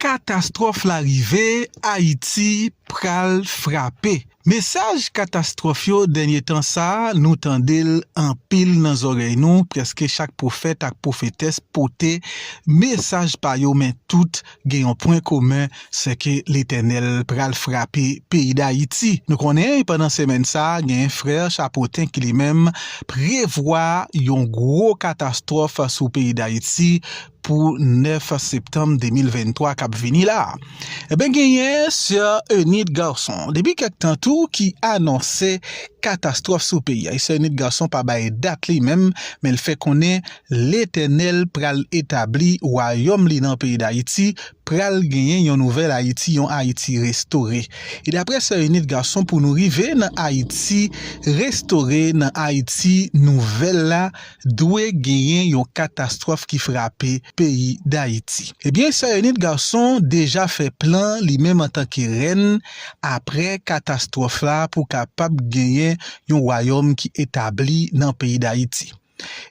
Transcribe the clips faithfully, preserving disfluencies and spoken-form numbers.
Katastwòf la rive, Ayiti pral frape. Mesaj katastwòf yo dènye tan sa a, nou tande l anpil nan zòrèy nou, prèske chak pwofèt ak pwofetès pote mesaj pa yo, men tout gen yon pwen komen, se ke Letènèl pral frape peyi Dayiti. Nou konnen, pandan semèn sa a, gen frè Chapoten ki li menm prevwa yon gwo katastwòf sou peyi Dayiti pou nèf septanm de mil venntwa k ap vini la a. Eben, genyen sè Enid Garçon, depi kèk tan tou, ki anonse katastwòf sou peyi a. E sè Enid Garçon pa bay dat li menm, men l fè konnen Letènèl pral etabli wayòm li nan peyi Dayiti, pral genyen yon nouvèl Ayiti, yon Ayiti restore. E daprè sè Enid Garçon, pou nou rive nan Ayiti restore, nan Ayiti nouvèl la, dwe genyen yon katastwòf ki frape peyi Dayiti. Ebyen, sè Enid Garçon deja fè plan, li menm antanke rèn, apre katastwòf la, pou kapab genyen yon wayòm ki etabli nan peyi Dayiti.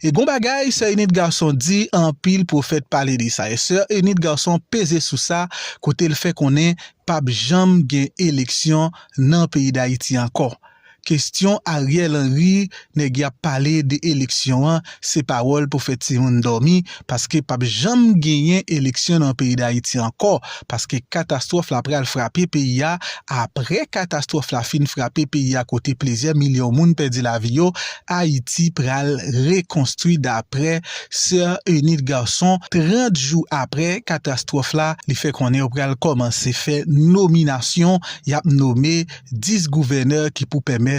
E gon bagay, sè Enid Garçon di, anpil pwofèt pale de sa. E sè Enid Garçon peze sou sa, kote l fè konnen p ap janm gen eleksyon nan peyi Dayiti ankò. Kesyon Ariel Henry, nèg y ap pale de eleksyon an, se pawòl pou fè timoun dòmi, paske p ap janm genyen eleksyon nan peyi Dayiti ankò, paske katastwòf la pral frape peyi a. Apre katastwòf la fin frape peyi a, kote plizyè milyon moun pèdi lavi yo, Ayiti pral rekonstwi, daprè sè Enid Garçon. Trant jou apre katastwòf la, li fè konnen yo pral kòmanse fè nominasyon. Y ap nome dis gouvènè ki pou pèmèt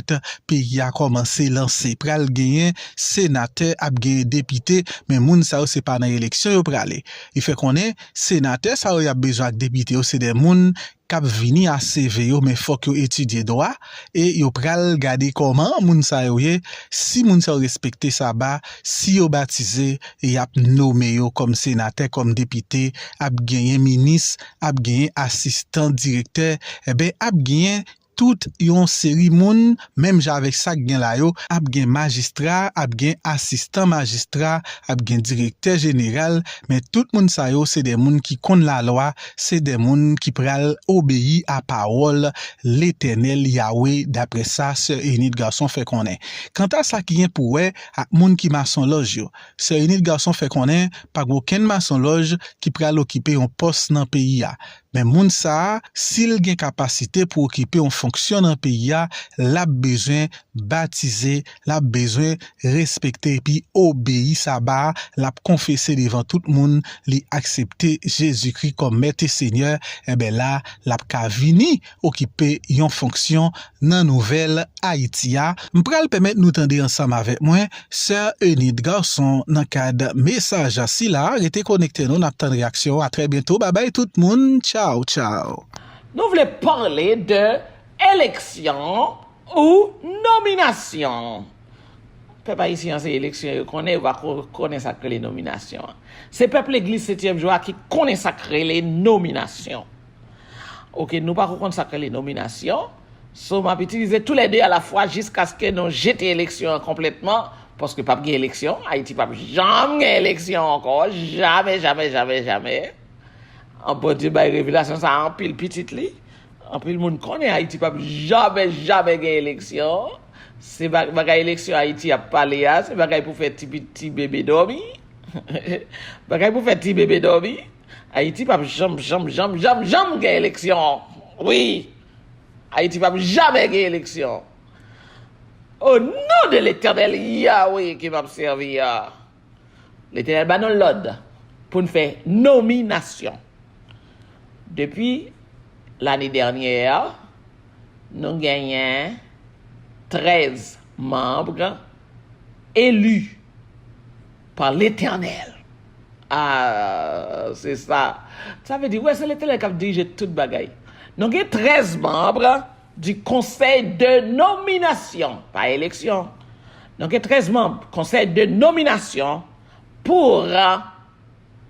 peyi a kòmanse lanse. Pral genyen senatè, ap genyen depite, men moun sa yo se pa nan eleksyon yo prale. Li fè konnen senatè sa yo y ap bezwen ak depite yo se de moun k ap vini a C V yo, men fòk yo etidye dwa e yo pral gade kòman moun sa yo ye, si moun sa yo respekte saba, si yo batize, y ap nome yo kòm senatè, kòm depite, ap genyen minis, ap genyen asistan direktè, enben, ap genyen tout yon seri moun, menm jan avèk sa k gen la yo, ap gen majistra, ap gen asistan majistra, ap gen direktè jeneral, men tout moun sa yo se de moun ki konn lalwa, se de moun ki pral obeyi a pawòl Letènèl Yawe, daprè sa sè Enid Garçon fè konnen. Kanta sa ki gen pou wè ak moun ki masonlòj yo, sè Enid Garçon fè konnen pa gen okenn masonlòj ki pral okipe yon pòs nan peyi a. Men moun sa a, si l gen kapasite pou okipe yon fonksyon nan peyi a, l ap bezwen batize, l ap bezwen respekte epi obeyi saba a, l ap konfese devan tout moun li aksepte Jezikri kòm Mèt e Senyè, enben la, l ap ka vini okipe yon fonksyon nan nouvèl Ayiti a. M pral pèmèt nou tande ansanm avèk mwen sè Enid Garçon nan kad mesaj sila. Rete konekte nou, n ap tann reyaksyon w. A trè byento. Babay tout moun. Tchaw, tchaw. Nou vle pale de eleksyon ou nominasyon. Pèp ayisyen an se eleksyon yo konnen, yo pa ko- konnen sa k rele nominasyon an. Se pèp legliz setyèm jou a ki konnen sa k rele nominasyon. Oke, nou pa ko konn sa k rele nominasyon. So, m ap itilize toulède alafwa jiskaske nou jete eleksyon an konplètman, paske p ap gen eleksyon, Ayiti p ap janm gen eleksyon ankò, jamè, jamè, jamè, jamè. An Bondye bay revelasyon sa a anpil pitit li. Anpil moun konnen Ayiti p ap jamè, jamè gen eleksyon. Se ba- bagay eleksyon Ayiti ap pale a, se bagay pou fè ti, ti bebe dòmi. Bagay pou fè ti bebe dòmi. Ayiti p ap janm, janm, janm, janm, janm gen eleksyon. Wi. Ayiti p ap jamè gen eleksyon. O non de Letènèl Yawe ke m ap sèvi a, Letènèl ba nou lòd pou n fè nominasyon. Depi lane dènyè, nou genyen trèz manm eli pa Letènèl. Ah, se sa. Sa vle di, wè, se Letènèl k ap dirije tout bagay. Nou gen trèz manm du conseil de nomination, pa eleksyon. Nou gen trèz manm conseil de nomination pour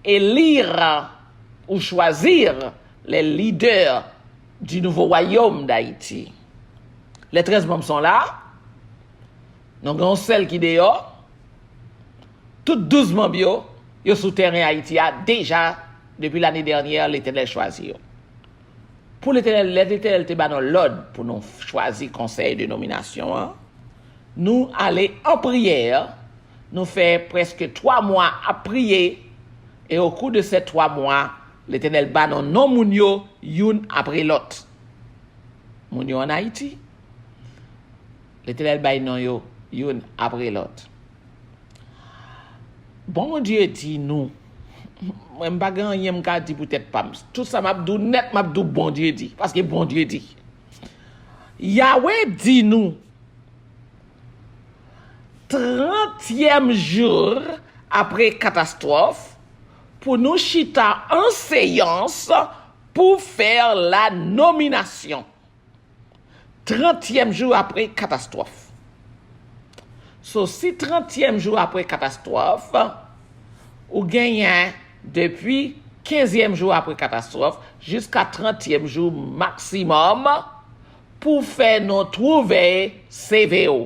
élire ou choisir les leaders du nouveau royaume d'Haïti. Les trèz manm sont là. Nou gen yon sèl ki deyò. Tout douz manm yo, yo sou tèren Ayiti a deja Depi lane dènyè, Letènèl chwazi yo. Pou Letènèl, lè Letènèl te ba nou lòd pou nou chwazi konsèy de nominasyon an, nou ale an priyè, nou fè prèske twa mwa ap priye, e o kou de sè twa mwa, Letènèl ba nou non moun yo youn apre lòt. Moun yo ann Ayiti, Letènèl bay non yo youn apre lòt. Bondye di nou, mwen m pa gen anyen m ka di pou tèt pa m. Tout sa m ap di w nèt, m ap di w Bondye di. Paske Bondye di. Yawe di nou, trantyèm jou apre katastwòf, pou nou chita an seyans pou fè la nominasyon. Trantyèm jou apre katastwòf. So, si trantyèm jou apre katastwòf, ou genyen depi kenzyèm jou apre katastwòf jiska trantyèm jou maksimòm pou fè nou twouve C V w.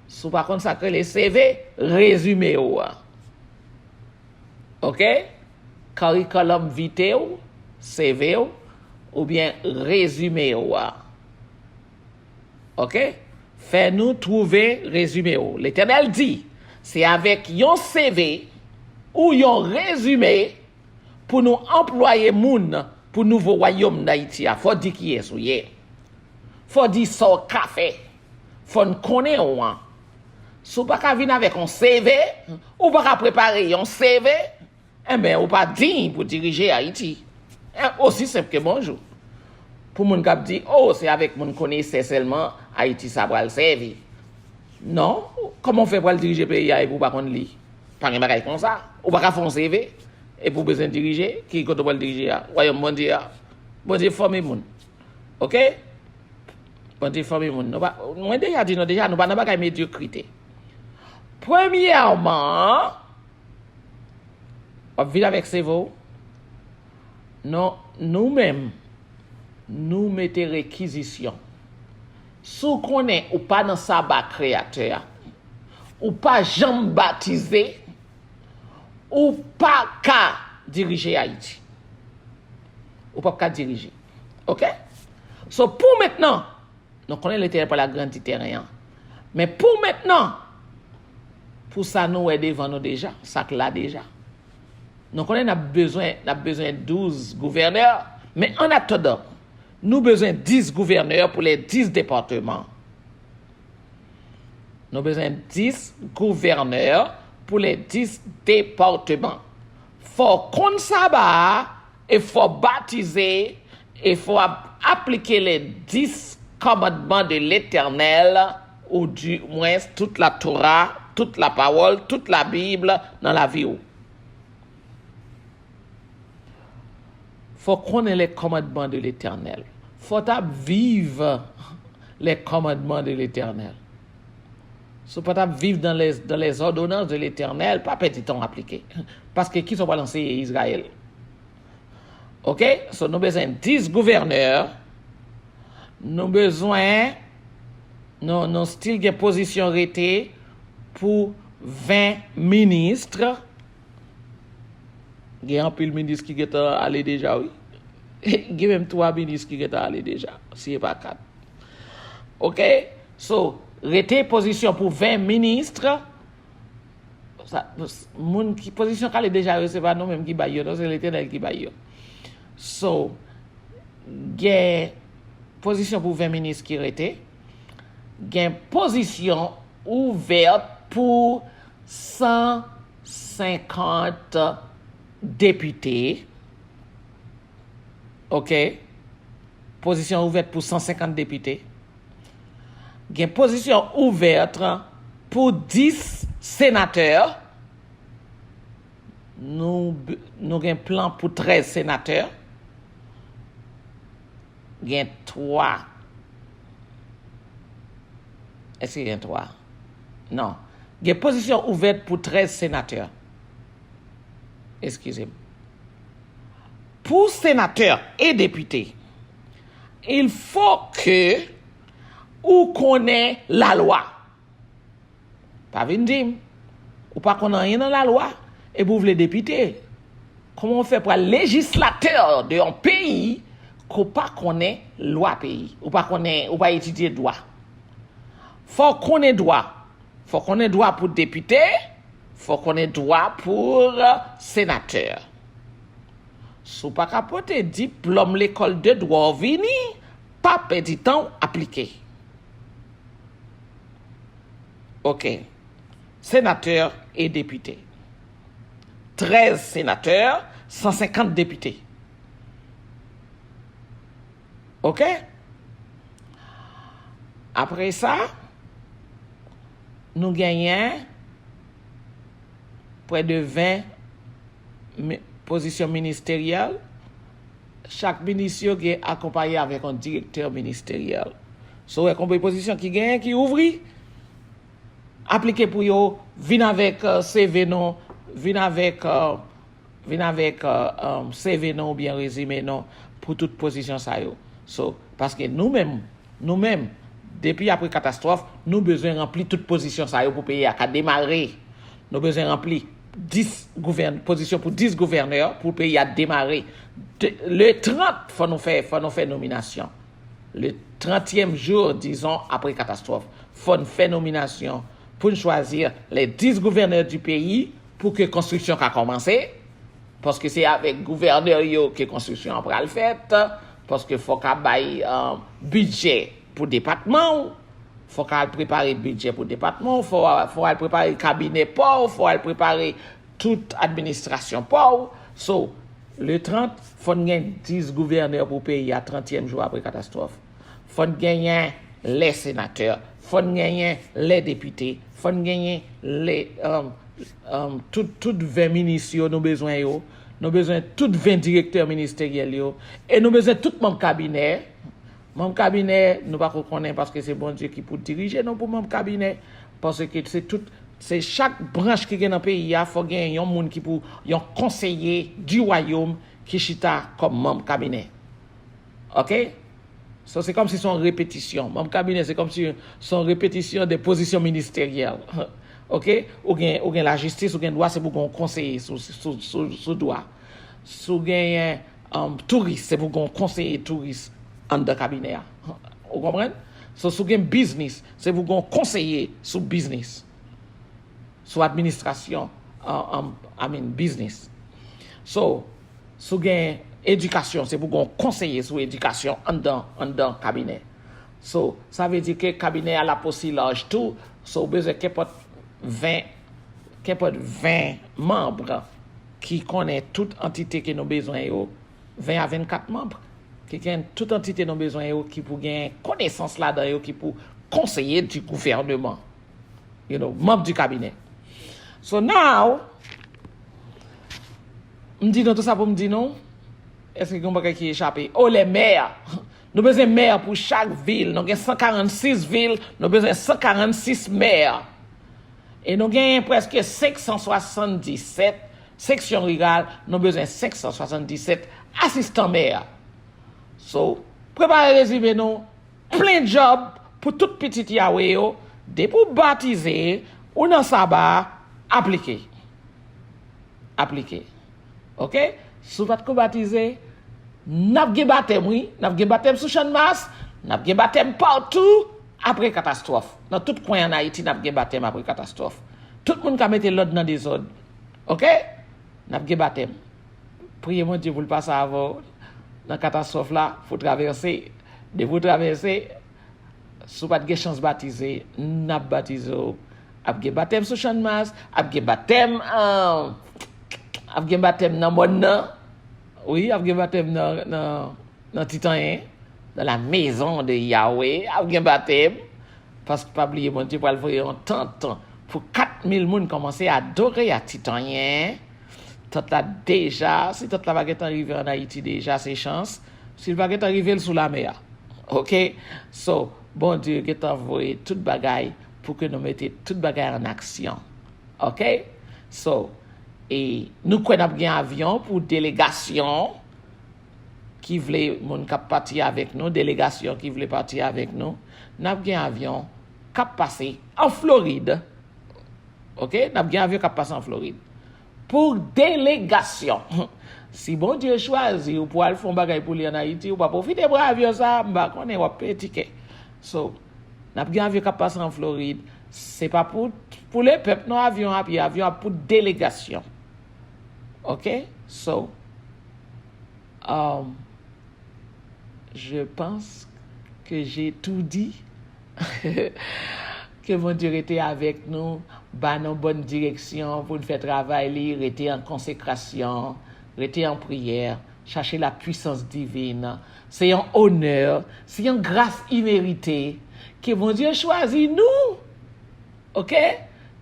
Si w pa konn sa k rele C V, rezime w a. Oke? Curriculum vitae w, C V w, oubyen rezime w a. Oke? Fè nou twouve rezime w. Letènèl di, se avèk yon C V ou yon rezime pou nou anplwaye moun pou nouvo wayòm Dayiti a. Fò w di kiyès ou ye. Fò w di sa w ka fè. Fò n konnen w an. Si w pa ka vin avèk yon C V, ou pa ka prepare yon C V, enben, ou pa diy pou dirije Ayiti. E, osi senp ke bonjou. Pou moun k ap di, o, se avèk moun konesè sèlman Ayiti sa pral sèvi. Non, kòman w fè pral dirije peyi a epi w pa konn li? Pa gen bagay konsa. Ou pa ka fè yon C V epi w bezwen dirije. Ki kote w pral dirije a? Wayòm Bondye a. Bondye fòme moun. Oke? Bondye fòme moun. Nou pa, mwen deja di nou deja, nou pa nan bagay medyokrite. Premyèman, w ap vin avèk C V w. Non, nou menm, nou mete rekizisyon. Si w konnen ou pa nan saba Kreyatè a, ou pa janm batize, ou pa ka dirije Ayiti. Ou p ap ka dirije. Oke? So, pou mentnan, nou konnen Letènèl pral agrandi tèren an. Men pou mentnan, pou sa nou wè devan nou deja, sa k la deja. Nou konnen n ap bezwen, n ap bezwen douz gouvènè, men an atandan, nou bezwen dis gouvènè pou lè dis depatman. Nou bezwen dis gouvènè pou lè dis depatman. Fò w konn saba a, e fò w batize, e fò w ap aplike lè dis kòmandman de Letènèl, ou dimwens tout la Tora, tout la pawòl, tout la Bib nan lavi w. Fò w konnen les commandements de l'Éternel. Fò w ta viv les commandements de l'Éternel. Si w pa ta viv dans les, dans les ordonnances de l'Éternel, pa pèdi tan w aplike. Paske kisa w pral anseye Izrayèl? Oke? So, nou bezwen dis gouvènè. Nou bezwen, nou, nou still gen pozisyon rete pou ven minis. Gen anpil minis ki gentan ale deja, wi. Gen menm twa minis ki gentan ale deja, si e pa kat. Oke? So, rete pozisyon pou ven minis. Sa, moun ki, pozisyon k ale deja yo, se pa nou menm ki bay yo, non, se Letènèl ki bay yo. So, gen pozisyon pou ven minis ki rete. Gen pozisyon ouvèt pou san senkant depite. Oke? Pozisyon ouvèt pou san senkant depite. Gen pozisyon ouvèt pou dis senatè. Nou, nou gen plan pou trèz senatè. Gen twa. Èske gen twa? Non. Gen pozisyon ouvèt pou trèz senatè. Eskize m. Pou senatè e depite, il faut que ou konnen lalwa. Pa vin di m, ou pa konn anyen nan lalwa, epi w vle depite. Kòman w fè pral lejislatè de yon peyi ke w pa konnen lwa peyi? Ou pa konnen, ou pa etidye dwa. Fò w konnen dwa. Fò w konnen dwa pou depite, fò w konnen dwa pou senatè. Si w pa ka pote diplòm lekòl de dwa w vini, pa pèdi tan w aplike. Ok. Senatè e depite. Trèz senatè, san senkant depite. Ok? Apre sa, nou genyen prè de ven mi- pozisyon ministeryèl. Chak minis yo gen akonpaye avèk yon direktè ministeryèl. So, wè konbyen pozisyon ki genyen, ki ouvri, aplike pou yo, vin avèk uh, C V nou, vin avèk uh, vin avèk uh, um, C V nou oubyen rezime nou pou tout pozisyon sa yo. So, paske nou menm, nou menm, depi apre katastwòf, nou bezwen ranpli tout pozisyon sa yo pou peyi a ka demare. Nou bezwen ranpli dis gouvèn, pozisyon pou dis gouvènè pou peyi a demare. De, le trant, fò nou fè, fò nou fè nominasyon. Le trantyèm jou, dizon, apre katastwòf, fò n fè nominasyon pou n chwazi les dix gouverneurs du pays pou ke konstriksyon ka kòmanse. Paske se avèk gouvènè yo ke konstriksyon an pral fèt. Paske fò ka bay uh, bidjè pou depatman w. Fò ka al prepare bidjè pou depatman w. Fò, fò al prepare kabinè pa w. Fò al prepare tout administrasyon pa w. So, le trant, fò n gen dis gouvènè pou peyi a trantyèm jou apre katastwòf. Fò n genyen lè senatè, fò n genyen lè depite, fò n genyen lè, um, um, tout, tout ven minis yo nou bezwen yo, nou bezwen tout ven direktè ministeryèl yo, e nou bezwen tout manm kabinè. Manm kabinè, nou pa ko konnen paske se Bondye ki pou dirije nou pou manm kabinè, paske se tout, se chak branch ki gen nan peyi a, fò gen yon moun ki pou, yon konseye di wayòm ki chita kòm manm kabinè. Ok? So, se kòmsi se yon repetisyon. Manm kabinè, se kòmsi se yon repetisyon de pozisyon ministeryèl. Ok? Ou gen, ou gen lajistis, ou gen dwa, se pou gen yon konseye sou, sou, sou, sou dwa. Si w genyen um, touris, se pou gen yon konseye touris anndan kabinè a. Ou konprann? So, si w gen biznis, se pou gen yon konseye sou biznis. Sou administrasyon, uh, um, I mean, biznis. So, si w gen edikasyon, se pou gen yon konseye sou edikasyon anndan, anndan kabinè. So, sa vle di ke kabinè a l ap osi laj tou. So, ou bezwen kenpòt ven, kenpòt ven manm ki konnen tout antite ke nou bezwen yo, ven a vennkat manm, ki gen tout antite nou bezwen yo, ki pou gen konesans ladan yo, ki pou konseye di gouvèneman. You know, manm di kabinè. So now, m di nou tout sa pou m di nou, èske gen yon bagay ki echape? Oh, les maires! Nou bezwen mè pou chak vil. Nou gen san karannsis vil, nou bezwen san karannsis mè. E nou genyen prèske senk san swasanndisèt seksyon riral, nou bezwen senk san swasanndisèt asistan mè. So, prepare rezime nou, plen djòb pou tout pitit Yawe yo, depi w batize, ou nan saba, aplike. Aplike. Ok? Si w pa t ko batize, n ap gen batèm, wi. N ap gen batèm sou Channmas, n ap gen batèm patou apre katastwòf. Nan tout kwen ann Ayiti, n ap gen batèm apre katastwòf. Tout moun ka mete lòd nan dezòd. Ok? N ap gen batèm. Priye Bondye pou l pase avè w nan katastwòf la, pou w travèse. Depi w travèse, si w pa t gen chans batize, n ap batize w. Ap gen batèm sou Channmas, ap gen batèm, ah, ap gen batèm nan mòn nan. Wi, ap gen batèm nan, nan, nan Titanyen, dans la maison de Yahweh, ap gen batèm. Paske pa bliye, Bondye pral voye yon tant pou kat mil moun kòmanse adore a Titanyen. Tant la deja, si tant la pa gentan rive ann Ayiti deja, se chans. Si l pa gentan rive, l sou lamè a. Ok? So, Bondye gentan voye tout bagay pou ke nou mete tout bagay an aksyon. Ok? So, e nou kwè n ap gen avyon pou delegasyon ki vle, moun k ap pati avèk nou, delegasyon ki vle pati avèk nou, n ap gen avyon k ap pase an Florid. Ok? N ap gen avyon k ap pase an Florid. Pou delegasyon. Si Bondye chwazi w pou al fè yon bagay pou li ann Ayiti, ou pa pwofite pran avyon sa a, m pa konnen, w ap peye tikè. So, n ap gen avyon k ap pase an Florid. Se pa pou, pou lepèp non, avyon a pye, avyon a pou delegasyon. Ok? So, um, je pense que j'ai tout dit. Ke Bondye rete avèk nou, ba nou bòn direksyon pou n fè travay li, rete an konsekrasyon, rete an priyè, chache la puissance divine. Se yon onè, se yon gras imerite. Ke Bondye chwazi nou. Ok?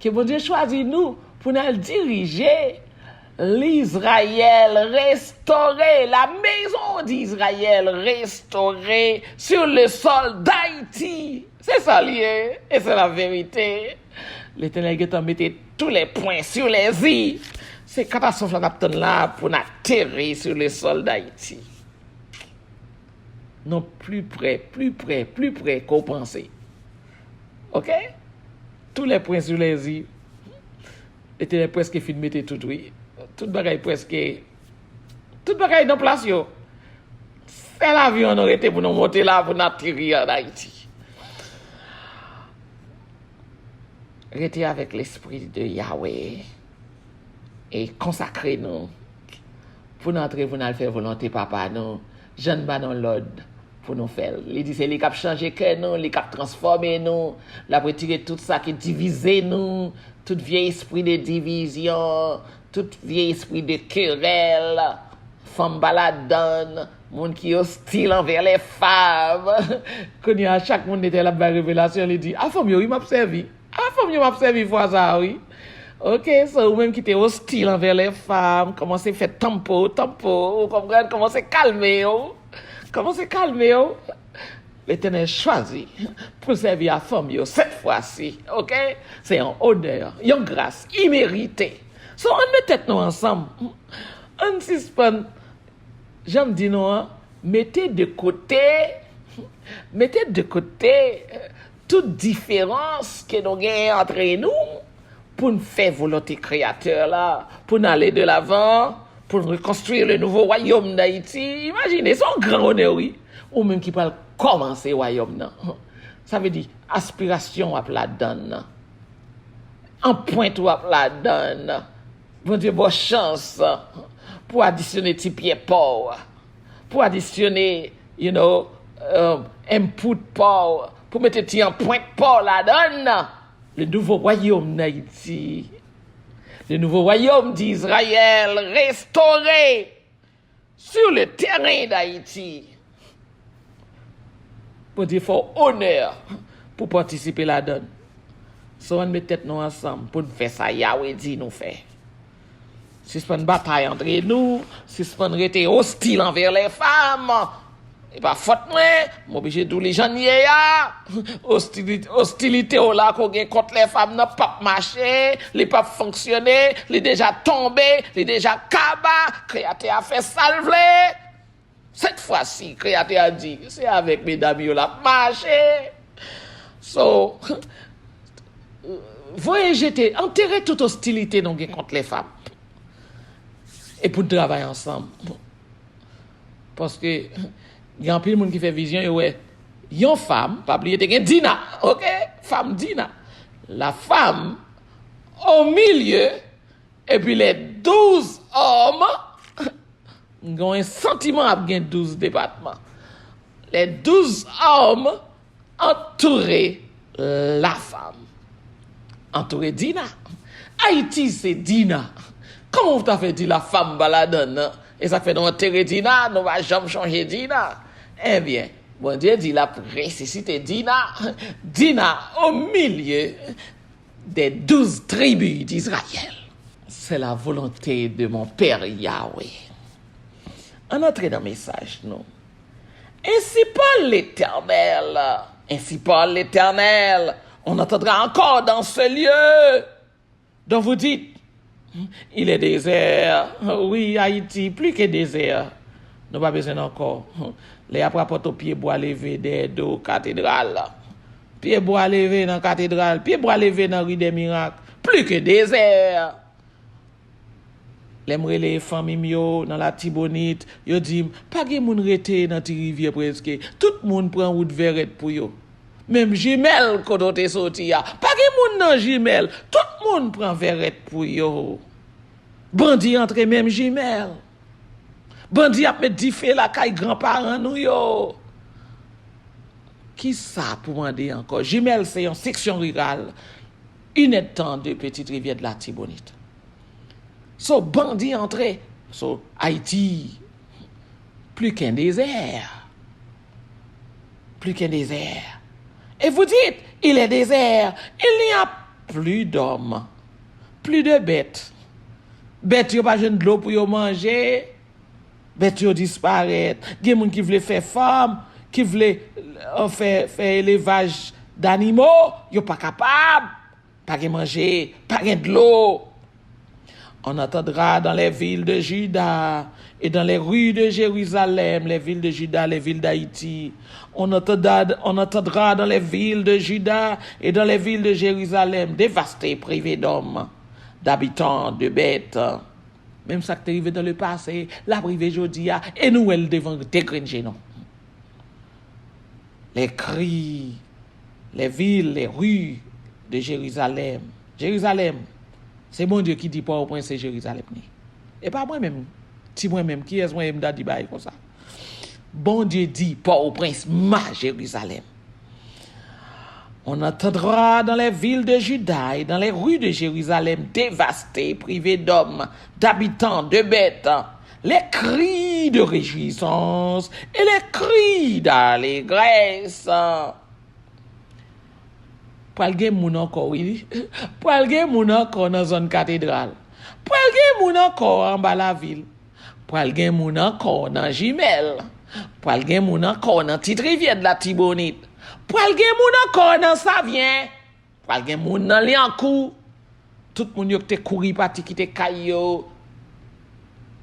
Ke Bondye chwazi nou pou n al dirije Lizrayèl restore, la maison d'Israël restaurée sur le sol d'Haïti. Se sa l ye, e se la verite. Letènèl gentan mete tous les points sur les i. Se katastwòf la n ap tann la pou n ateri sur le sol d'Haïti. Non, pli prè, pli prè, pli prè ke w panse. Ok? Tous les points sur les i. Letènèl prèske fin mete tout, wi. Tout bagay prèske, tout bagay nan plas yo. Sèl avyon an nou rete pou nou monte la pou n ateri ann Ayiti. Rete avèk lespri de Yahweh e konsakre nou pou n antre pou n al fè volonte Papa nou, jan n ba nou lòd pou nou fè l. Li di se li k ap chanje kè nou, li k ap transfòme nou, l ap retire tout sa ki divize nou, tout vye espri de divizyon, tout vye espri de kerèl, fanm pa ladann, moun ki ostil anvè lè fanm. Kounye a, chak moun nèt l ap bay revelasyon, li di, a fanm yo, wi, m ap sèvi. A fanm yo, m ap sèvi fwa sa a, wi. Ok, so ou menm ki te ostil anvè lè fanm, kòmanse fè tanpo, tanpo, ou konprann, kòmanse kalme w. Kòmanse kalme w. Letènèl chwazi pou l sèvi a fanm yo sèt fwa si, ok? Se yon onè, yon gras imerite. So, ann met tèt nou ansanm. Ann sispann, jan m di nou an, mete de kote, mete de kote tout diferans ke nou genyen antre nou pou n fè volonte Kreyatè la, pou n ale de lavan, pou n rekonstwi le nouveau royaume d'Haïti. Imajine, se yon gran onè, wi. Ou menm ki pral kòmanse wayòm nan. Sa vle di, aspirasyon w ap ladann. Anpwent w ap ladann. Bondye ba w chans pou adisyone ti pyè pa w, pou adisyone, you know, um, input pa w, pou mete ti anpwent pa w ladann. Le nouveau royaume d'Haïti. Le nouveau royaume d'Israël restauré sur le terrain d'Haïti. Bondye fè w onè pou patisipe ladann. So, ann met tèt nou ansanm pou n fè sa Yawe di nou fè. Sispann batay antre nou, sispann rete ostil anvè lè fanm. E pa fòt mwen, m oblije di w li jan l ye a. Ostili-, ostilite w la ke w gen kont lè fanm nan p ap mache, li p ap fonksyone, li deja tonbe, li deja kaba. Kreyatè a fè sa l vle. Sèt fwa si, Kreyatè a di, se avèk medam yo l ap mache. So, voye jete, antere tout ostilite nou gen kont lè fanm. E pou n travay ansanm. Paske gen anpil moun ki fè vizyon, yo wè yon fanm, pa bliye te gen Dina, ok? Fanm Dina. La femme au milieu, et puis les douze hommes. M gen yon santiman ap gen douz depatman. Les douze hommes entourent la femme. Antoure Dina. Ayiti se Dina. Kòman w ta fè di la femme pa ladann nan? E sa k fè nou antere Dina, nou pa janm chonje Dina. Ebyen, Bondye di l ap resisite Dina. Dina au milieu des douze tribus d'Israël. C'est la volonté de mon Père Yahweh. Ann antre nan mesaj nou. Ainsi parle l'Éternel. Ainsi parle l'Éternel. On entendra encore dans ce lieu dont vous dites, il est désert. Oui, Ayiti, plis ke dezè. Nou pa bezwen l ankò. Lè y ap rapòte w pyebwa leve dèyè do katedral la. Pyebwa leve nan katedral, pyebwa leve nan ri dè mirak. Plis ke dezè. Lè m rele fanmi m yo nan Latibonit, yo di m, pa gen moun rete nan Ti Rivyè prèske. Tout moun pran wout Vèrèt pou yo. Menm Jimèl kote w te soti a, pa gen moun nan Jimèl. Tout moun pran Vèrèt pou yo. Bandi antre menm Jimèl. Bandi ap met dife lakay granparan nou yo. Kisa pou mande ankò? Jimèl se yon seksyon riral, inèdtan de Petite Rivière de Latibonite. So, bandi antre. So, Ayiti, plus qu'un désert. Plus qu'un désert. Et vous dites, il est désert. Il n'y a plus d'hommes. Plus de bêtes. Bèt yo pa jwenn dlo pou yo manje. Bèt yo disparèt. Gen moun ki vle fè fèm, ki vle euh, fè, fè elevaj danimo, yo pa kapab. Pa gen manje, pa gen dlo. On entendra dans les villes de Juda et dans les rues de Jérusalem, les villes de Juda, les villes d'Haïti. On entendra, on entendra dans les villes de Juda et dans les villes de Jérusalem, dévasté, privé d'hommes, d'habitants, de bêtes. Menm sa k te rive dans le passé, l ap rive jodi a, e nou wè l devan de grenn je nou. Les cris, les villes, les rues de Jérusalem. Jerizalèm, se Bondye ki di Pòtoprens se Jerizalèm li. E pa mwen menm, ti mwen menm, kiyès mwen ye m ta di bagay konsa? Bondye di Pòtoprens ma Jerizalèm. On entendra dans les villes de Juda et dans les rues de Jérusalem dévastées, privées d'hommes, d'habitants, de bêtes, les cris de réjouissance et les cris d'allégresse. Pral gen moun ankò, wi. Pral gen moun ankò nan zòn katedral. Pral gen moun ankò anba lavil. Pral gen moun ankò nan Jimèl. Pral gen moun ankò nan Ti Rivyè de Latibonit. Pral gen moun ankò nan Savyen. Pral gen moun nan Lyankou. Tout moun yo ki te kouri pati kite kay yo.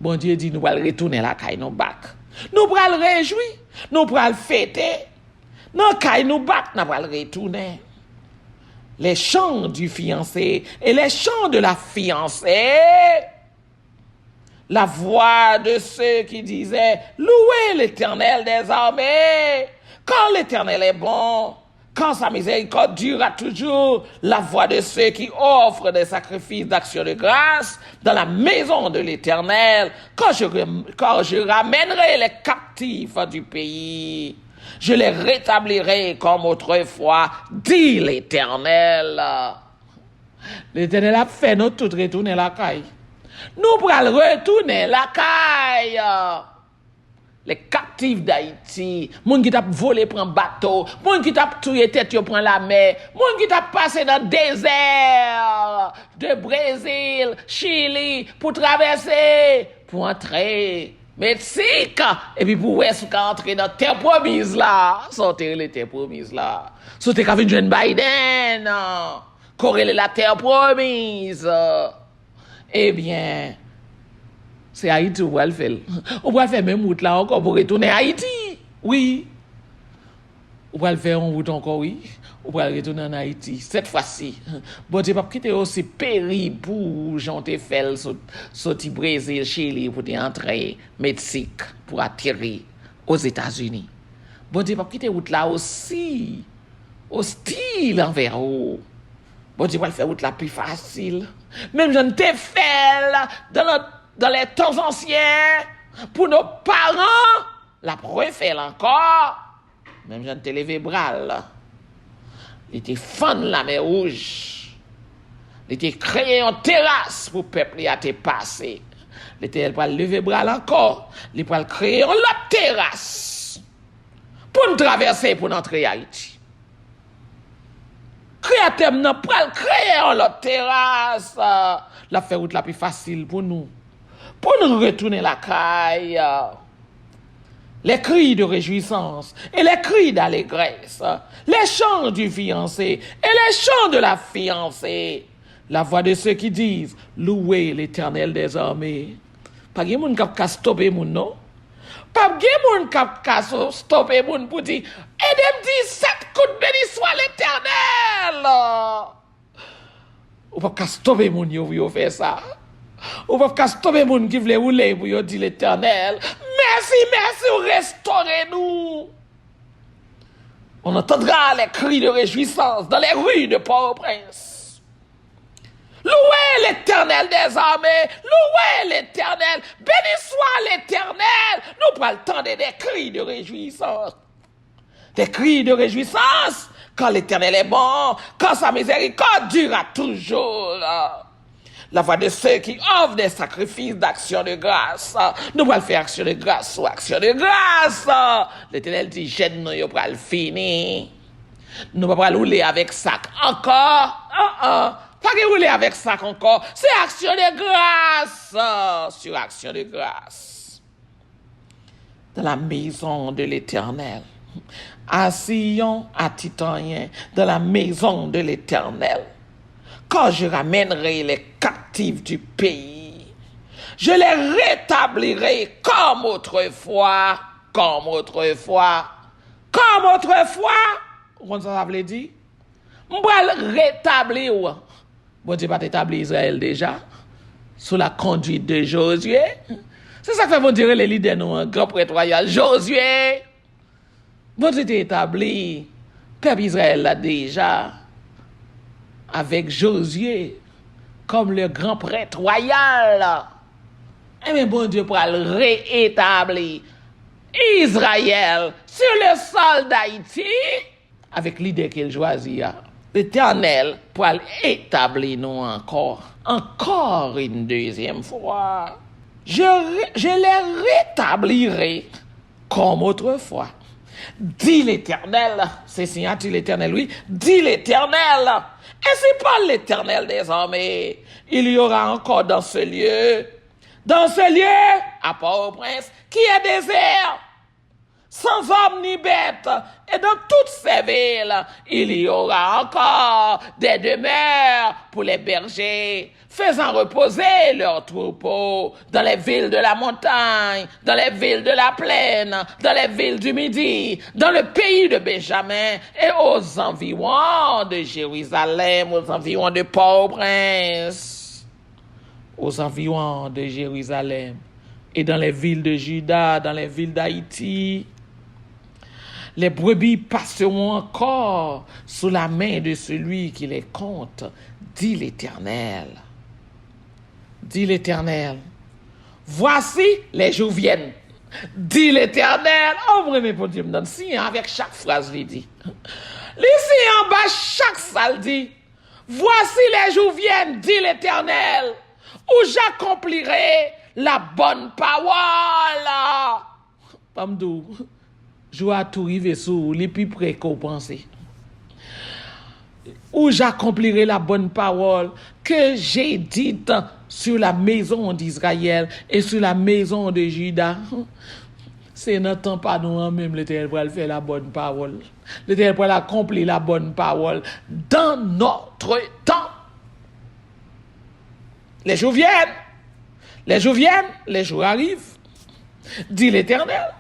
Bondye di nou pral retounen lakay nou bak. Nou pral rejwi, nou pral fete. Nan kay nou bak, n a pral retounen. Les chants du fiancé et les chants de la fiancée. La voix de ceux qui disaient, louez l'Éternel des armées, car l'Éternel est bon, car sa miséricorde durera toujours, la voix de ceux qui offrent des sacrifices d'action de grâce dans la maison de l'Éternel, car je, car je ramènerai les captifs du pays. Je les rétablirai comme autrefois, dit l'Éternel. Letènèl ap fè nou tout retounen lakay. Nou pral retounen lakay. Les captifs d'Haïti, moun ki t ap vole pran bato, moun ki t ap touye tèt yo pran lamè, moun ki t ap pase nan dezè de Brezil, Chili, pou travèse, pou antre Meksik, epi pou wè si w ka antre nan tè pwomiz la. Sa w te rele tè pwomiz la? Si w te ka vin jwenn Biden, korele la tè pwomiz. Ebyen, se Ayiti ou pral fè l. Ou pral fè menm wout la ankò pou retounen Ayiti. Wi. Ou pral fè yon wout ankò, wi. Ou pral retounen ann Ayiti. Sèt fwa si, Bondye p ap kite yo osi peri pou ou jan w te fè l sot, soti Brezil, Chili, pou te antre Meksik, pou ateri Ozetazini. Bondye p ap kite wout la osi ostil anvè ou. Bondye pral fè wout la pi fasil. Menm jan n te fè l dans le, dans les temps anciens, pou nos parents, l ap refè l ankò. Menm jan n te leve bra l. Li te fann Lamè Wouj. Li te kreye yon teras pou pèp li a te pase. Letènèl pral leve bra l ankò. Li pral kreye yon lòt teras pou n travèse, pou n antre Ayiti. Kreyatè m nan pral kreye yon lòt teras. L ap fè wout la pi fasil pou nou. Pou nou retounen lakay. Les cris de réjouissance et les cris d'allégresse, les chants du fiancé et les chants de la fiancée, la voix de ceux qui disent, louez l'Éternel des armées. Pa gen moun k ap ka stope moun, non. P ap gen moun k ap ka so-, stope moun pou di, ede m di sèt kout, beni swa Letènèl. Ou p ap ka stope moun yo pou yo fè sa. Ou p ap ka stòpe moun ki vle woule pou yo di Letènèl, mèsi, mèsi, ou restore nou. On entendra les cris de réjouissance dans les rues de Port-au-Prince. Louez l'Éternel des armées, louez l'Éternel, béni soit l'Éternel. Nou pral tande des cris de réjouissance. Des cris de réjouissance, car l'Éternel est bon, car sa miséricorde durera toujours. La voix de ceux qui offrent des sacrifices d'action de grâce. Nou pral fè aksyon de gras sou aksyon de gras. Letènèl di, jèn nou yo pral fini. Nou pa pral woule avèk sak ankò. An, an. Pa gen woule avèk sak ankò. Se aksyon de gras sur aksyon de gras. Dans la maison de l'Éternel. À Sion, à Titanien, dans la maison de l'Éternel. Quand je ramènerai les captifs du pays, je les rétablirai comme autrefois, comme autrefois, comme autrefois. Ou konn sa sa vle di? M pral retabli w. Bondye pa t etabli Izrayèl deja? Sous la conduite de Josué. Se sa k fè Bondye rele lidè nou an, gran prèt wayal, Josué. Bondye te etabli pèp Izrayèl la deja avèk Josué comme le grand prêtre royal. Ebyen, Bondye pral reetabli Izrayèl sur le sol d'Ayiti. Avèk lidè ke l chwazi a, Letènèl pral etabli nou ankò, encore une deuxième fois. Je, je les rétablirai comme autrefois, dit l'Éternel. Se siyati Letènèl, wi, dit l'Éternel. Ainsi parle l'Éternel des armées. Il y aura encore dans ce lieu, dans ce lieu, à Port-au-Prince, qui est désert, sans homme ni bête, et dans toutes ces villes, il y aura encore des demeures pour les bergers, faisant reposer leurs troupeaux dans les villes de la montagne, dans les villes de la plaine, dans les villes du Midi, dans le pays de Benjamin et aux environs de Jérusalem, aux environs de Port-au-Prince, aux environs de Jérusalem et dans les villes de Juda, dans les villes d'Haïti. Les brebis passeront encore sous la main de celui qui les compte, dit l'Éternel. Dit l'Éternel. Voici, les jours viennent, dit l'Éternel. Oh, mwen renmen Bondye m nan siyen avèk chak fraz li di. Li siyen anba chak sa l di. Voici, les jours viennent, dit l'Éternel, où j'accomplirai la bonne parole. Ban m di w, jou a tou rive sou ou, li pi pre ke w panse. Où j'accomplirai la bonne parole que j'ai dite sur la maison d'Israël et sur la maison de Juda. Se nan tan pa nou an menm Letènèl pral fè la bonne parole. Letènèl pral akonpli la bonne parole dans notre temps. Les jours viennent, les jours viennent, les jours arrivent, dit l'Éternel,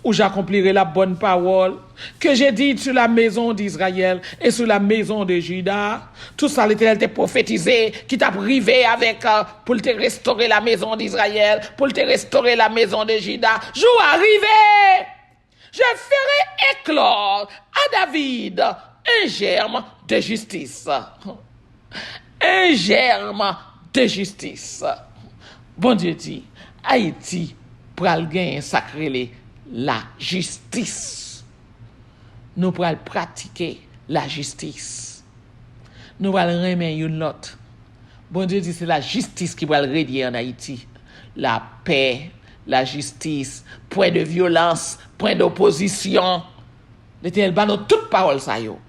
où j'accomplirai la bonne parole que j'ai dite sur la maison d'Israël et sur la maison de Juda. Tout sa Letènèl te pwofetize ki t ap rive avèk, euh, pou l te restore la maison d'Israël, pou l te restore la maison de Juda. Jou a rive! Je ferai éclore à David un germe de justice. Un germe de justice. Bondye di, Ayiti pral genyen sa k rele lajistis. Nou pral pratike lajistis. Nou pral renmen youn lòt. Bondye di se lajistis ki pral renye ann Ayiti. Lapè, lajistis, pwen de vyolans, pwen de opozisyon. Letènèl ba nou tout pawòl sa yo.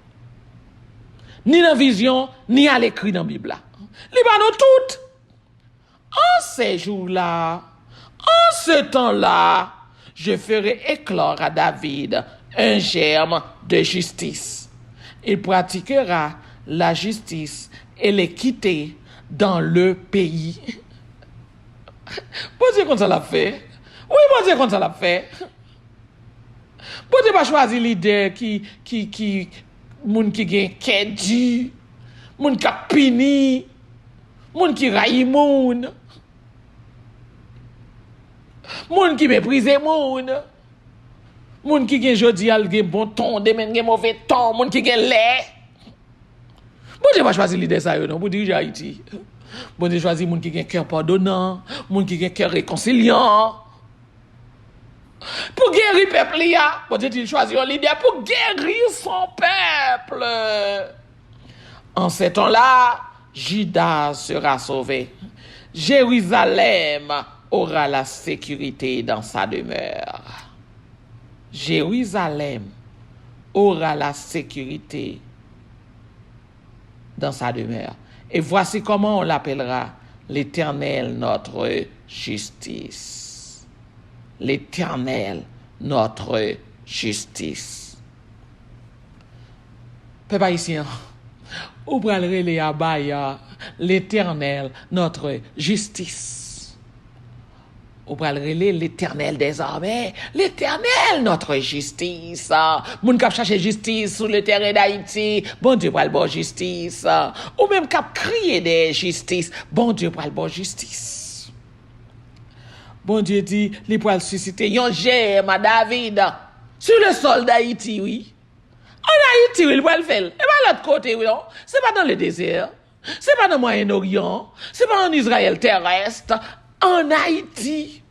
Ni nan vizyon, ni alekri nan Bib la. Li ba nou tout. En ces jours-là, en ce temps-là, je ferai éclore à David un germe de justice. Il pratiquera la justice et l'équité dans le pays. Bondye konn sa l ap fè. Wi, Bondye konn sa l ap fè. Bondye pa chwazi lidè ki, ki, ki, moun ki gen kè di, moun k ap pini, moun ki rayi moun. Moun ki meprize moun. Moun ki gen jodi a l gen bon ton, demen l gen move ton, moun ki gen lè. Bondye pa chwazi lidè sa yo non pou dirije Ayiti. Bondye chwazi moun ki gen kè padonan, moun ki gen kè rekonsilyan. Pou geri pèp li a, Bondye di l chwazi yon lidè pou geri son pèp. En ces temps-là, Juda sera sauvé. Jérusalem aura la sécurité dans sa demeure. Jérusalem aura la sécurité dans sa demeure. Et voici comment on l'appellera: L'Éternel notre justice. L'Éternel notre justice. Pèp ayisyen, ou pral rele Abaya, Letènèl notre jistis. Ou pral rele Letènèl dèzame, Letènèl notre jistis. Moun k ap chache jistis sou le teren Dayiti, Bondye pral ba w jistis. Ou menm k ap kriye dèyè jistis, Bondye pral ba w jistis. Bondye di li pral sisite yon jèm a David sur le sol d'Haïti, wi. Ann Ayiti, wi, li pral fè l. E pa lòt kote, wi, non. Se pa nan le désert. Se pa nan Mwayen Oryan. Se pa ann Izrayèl terès. Ann Ayiti.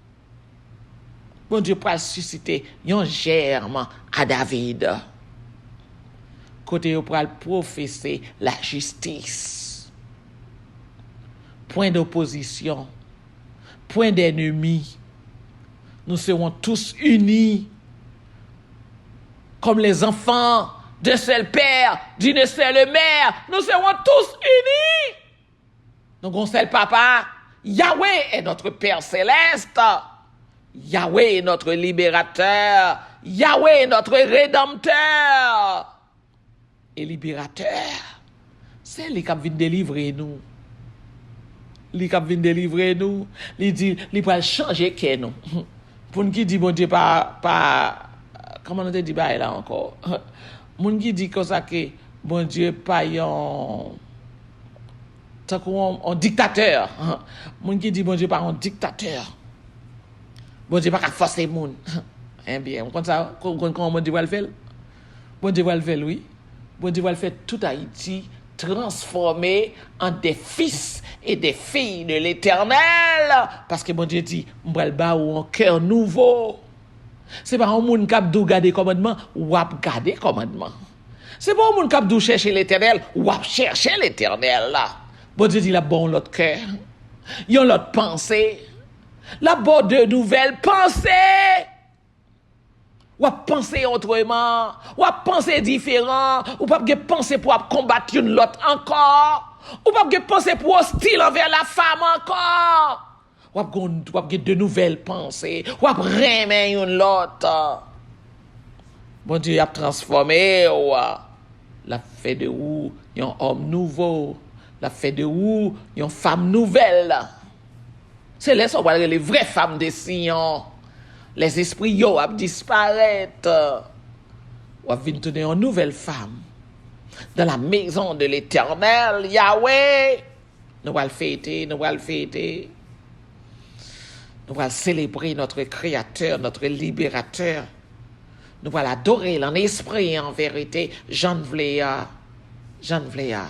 Bondye pral sisite yon jèm a David. Kote yo pral pwofese lajistis. Pwen dopozisyon. Pwen dènmi. Nous serons tous unis. Comme les enfants d'un seul père, d'une seule mère, nous serons tous unis. Nou gon sèl papa. Yahweh est notre Père céleste. Yahweh est notre libérateur. Yahweh est notre rédempteur et libérateur. Se li k ap vin delivre nou. Li k ap vin delivre nou. Li di li pral chanje kè nou. Pou n ki di Bondye pa, pa, kòman nou te di bagay la ankò? Moun ki di konsa ke Bondye pa yon, tankou yon, yon diktatè. Moun ki di Bondye pa yon diktatè. Bondye pa ka fòse moun. Ebyen, ou konn sa, ou konn kòman Bondye pral fè l? Bondye pral fè l, wi. Bondye pral fè tout Ayiti transforme en des fils et des filles de l'Éternel. Paske Bondye di, m pral ba ou yon kè nouvo. Se pa yon moun k ap di w gade kòmandman, w ap gade kòmandman. Se pa yon moun k ap di w chèche Letènèl, w ap chèche Letènèl. Bondye di l ap ba w yon lòt kè, yon lòt panse. L ap ba w de nouvèl panse. W ap panse otreman. W ap panse diferan. Ou p ap gen panse pou w ap konbat youn lòt ankò. Ou p ap gen panse pou w ostil anvè lafam ankò. W ap gon, w ap gen de nouvèl panse. W ap renmen youn lòt. Bondye ap transfòme w. L ap fè de ou yon òm nouvo. L ap fè de ou yon fanm nouvèl. Se lè sa w pral rele vrè fanm de Siyon. Lèzespri yo ap disparèt. W ap vin tounen yon nouvèl fanm. Dans la maison de l'Éternel, Yahweh. Nou pral fete, nou pral fete. Nou pral selebre notre Créateur, notre Libérateur. Nou pral adore l an espri e an verite, jan n vle a, jan n vle a.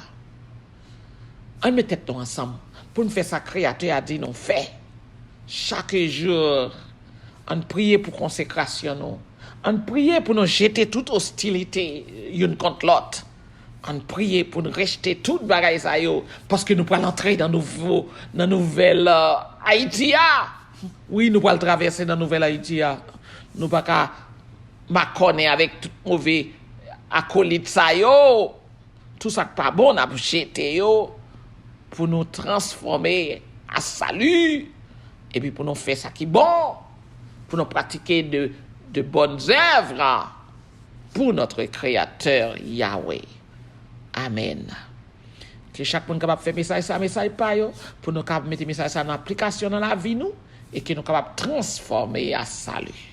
Ann met tèt nou ansanm pou n fè sa Kreyatè a di nou fè. Chak jou, ann priye pou konsekrasyon nou. Ann priye pou nou jete tout ostilite youn kont lòt. Ann priye pou n rejte tout bagay sa yo, paske nou pral antre nan nouvo, nan nouvèl, euh, Ayiti a. Wi, nou pral travèse nan nouvèl Ayiti a. Nou pa ka makònen avèk tout move akolit sa yo. Tout sa k pa bon, n ap jete yo pou nou transfòme à salut, epi pou nou fè sa ki bon, pou nou pratike de, de bonnes œuvres pour notre Créateur Yahweh. Amèn. Ke chak moun kapab fè mesaj sa, mesaj pa yo, pou nou kapab mete mesaj sa nan aplikasyon nan lavi nou, e ke nou kapab transfòme à salut.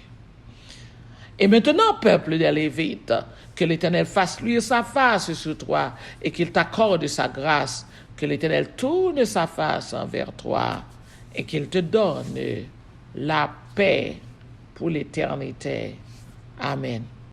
Et maintenant, peuple des Lévites, que l'Éternel fasse luire sa face sur toi et qu'il t'accorde sa grâce, que l'Éternel tourne sa face envers toi et qu'il te donne la pè pou letènite. Amèn.